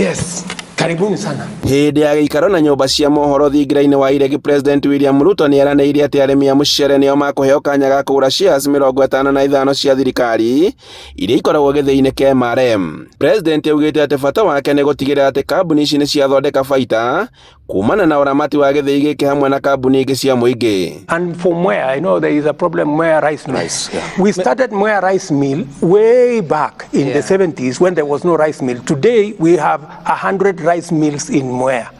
Yes, karibuni sana. Hĩndĩ ya gĩikaro na nyũmba cia mohoro thingira-inĩ wa iregi President William Ruto nĩ eranĩire atĩ arĩmi a mũcere nĩo makũheo kanya ga kũgũra shares 55 cia thirikari iria ikoragwo gĩthĩi-inĩ kĩa MRM. President augĩte atĩ bata wake nĩ gũtigĩrĩra atĩ kambuni ici nĩ ciathondeka baita kumana na ũramati wa gĩthĩi gĩkĩ hamwe na kambuni ingĩ cia mũingĩ. And for Mwea, I know there is a problem Mwea Rice Mill. Rice, yeah. We started Mwea Rice Mill way back in the 70s when there was no rice mill. Today we have 100 rice mills in Mwea.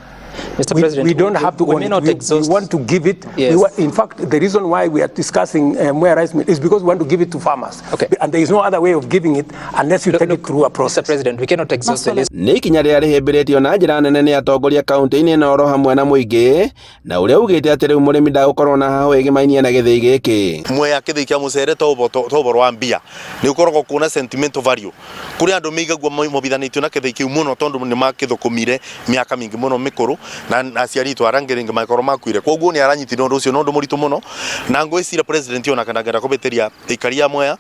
Mr. We, President, we don't have to we own may it. not We exhaust. want to give it. Yes. In fact, the reason why we are discussing Mwea Rice Mill is because we want to give it to farmers. Okay. And there is no other way of giving it unless you Look, take look, it through a process. Mr. President, we cannot exhaust the list. Nĩ ikinya rĩrĩa rĩhĩmbĩrĩtio na njĩra nene nĩ atongoria kaunti-inĩ ĩno oro hamwe na mũingĩ na ũrĩa ugĩte atĩ rĩu mũrĩmi ndagũkorwo na hahũ ĩgĩmainie na gĩthĩi gĩkĩ. Mwea kĩthĩi kĩa mũcere to ũhoro wa mbia nĩ ũkoragwo kuona sentimental value kũrĩ andũ meigagua mobithanĩtio na kĩthĩi kĩu mũno tondũ nĩ makĩthũkũmire mĩaka mĩingĩ mũno mĩkũrũ na aciari itũ arĩa angĩ rĩngĩ magĩkorwo makuire koguo nĩ aranyitire ũndũ ũcio nĩ ũndũ mũritũ mũno na ngwĩciria president ona kana angĩenda kũbĩtĩria aikari a Mwea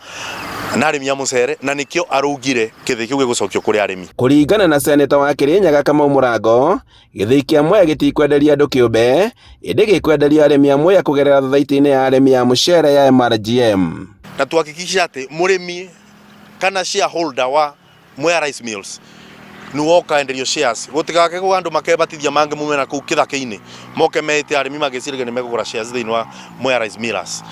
na arĩmi a mũcere na nĩkĩo araugire kĩthĩi kĩu gĩgũcokio kũrĩ arĩmi. Kũringana na seneta wa Kirinyaga Kamau Mũrango, gĩthĩi kĩa Mwea gĩtikwenderia andũ kĩũmbe ĩndĩ gĩkwenderia arĩmi a Mwea kũgerera thothaitĩ-inĩ ya arĩmi a mũcere ya MRGM. Na tuhakikishe atĩ mũrĩmi kana shareholder wa Mwea Rice Mills nĩ woka enderio shares gũtigake kũ andũ makebatithia mangĩ mume na kũu kĩthaka-inĩ moke meĩte arĩmi magĩciragia nĩ mekũgũra shares thĩinĩ wa Mwea Rice Millers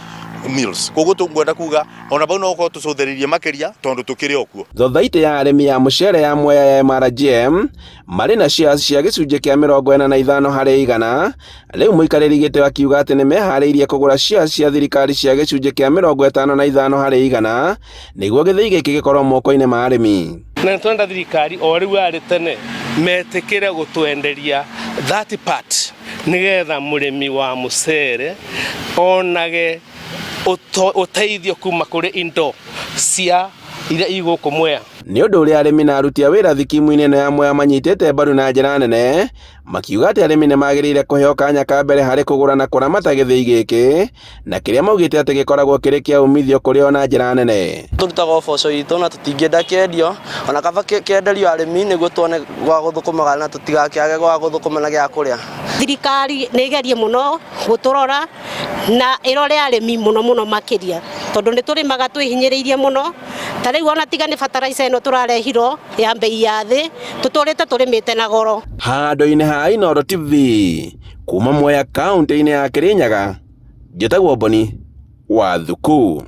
Mills koguo tũngwenda kuga ona bau no gũkorwo tũcũthĩrĩrie makĩria tondũ tũkĩrĩ o kuo. Thothaitĩ ya arĩmi ya mũcere ya Mwea ya MRGM marĩ na shares cia gĩcunjĩ kĩa 45 harĩ igana rĩu mũikarĩri gĩtĩ akiuga atĩ nĩ meharĩirie kũgũra shares cia thirikari cia gĩcunjĩ kĩa 55 harĩ igana nĩguo gĩthĩi gĩkĩ gĩkorwo moko-inĩ ma arĩmi. Na nĩ thirikari o rĩu arĩ tene metĩkĩre gũtwenderia that part nĩgetha mũrĩmi wa mũcere onage ũteithio kuma kũrĩ indo cia iria igũkũ Mwea. Nĩ ũndũ ũrĩa arĩmi na aruti a wĩra thikimu-inĩ ĩno ya Mwea manyitĩte mbaru na njĩra nene makiuga atĩ arĩmi nĩ magĩrĩire kũheo kanya ka mbere harĩ kũgũra na kũramata gĩthĩi gĩkĩ na kĩrĩa maugĩte atĩ gĩkoragwo kĩrĩ kĩa umithio kũrĩ o na njĩra nene. Tũrutaga ũboco witũ na tũtingĩenda kĩendio ona kaba kĩenderio arĩmi nĩguo tuone gwa gũthũkũmaga na tũtigakĩage gwa gũthũkũma na gĩa kũrĩa. Thirikari nĩ ĩgerie mũno gũtũrora na ĩrore arĩmi mũno mũno makĩria tondũ nĩ tũrĩmaga twĩhinyĩrĩirie mũno ta rĩu ona tiga nĩ fertilizer ĩno tũrarehirwo ya mbei ya thĩ tũtũrĩte tũrĩmĩte na goro. Handũ-inĩ ha Inooro TV kuma Mwea kaunti-inĩ ya Kirinyaga, njĩtagwo Boni wa Thuku.